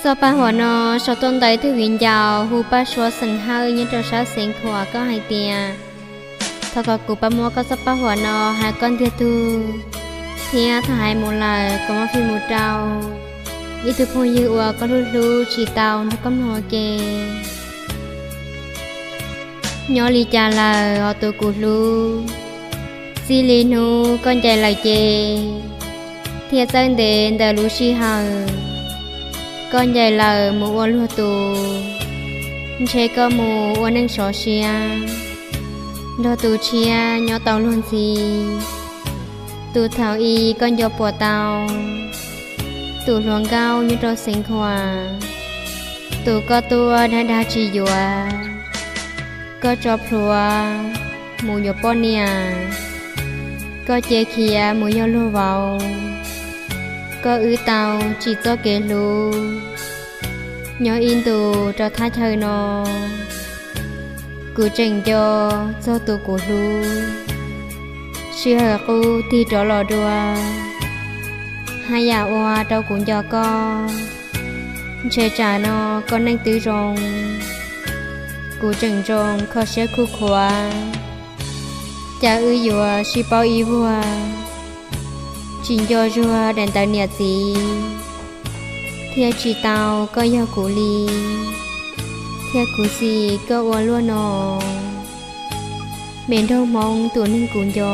Txoj paj huam no sau tuaj ntawm ib tug viv ncaus hu Paj Suav xeem Hawj nyob rau sab Xeev Khuam. Koj hais tias thov kom kuv pab muab koj txoj paj huam no hais koj ntiag tug, thiab thaum hais mus lawm koj muab fij mus rau ib tug phooj ywg uas koj hlub hlub tsis tau nrog koj mloog ua ke. Nyob li cas lawm os tus kuv hlub? Txij li hnub koj ncaim lawm ces thiaj txawj ntev ntawm lub sij hawm. Koj ncaim lawm mus ua luag tus, ntshe koj mus ua neej sov siab nrog tus tshiab nyob tau luag ntxhi. Tus thaum i koj nco puas tau, tus hluas nkauj nyob rau Xeev Khuam, tus koj tuaj dag dag tsis yuav. Koj tso plhuav mus yuav poj niam, koj cia khiav mus yog luag vauv. Koj wb tau tsim txoj kev hlub, nyob ib ntus rau thaj chaw no. Kuv tseem nco txog tus kuv hlub, sij hawm qub tig rov los dua, haj yam ua rau kuv nco koj. Ntshe tsam no koj neej twb zoo, kuv tseem nroo kho siab khuj khuav. Cas wb yuav sib paub ib vuag, tsis nco zuag daim ntawv niam txiv, thiaj tsis tau koj yog kuv li, thiab kuv xim koj ua luaj no. Me nraug Hmoob tus neeg kuv nco,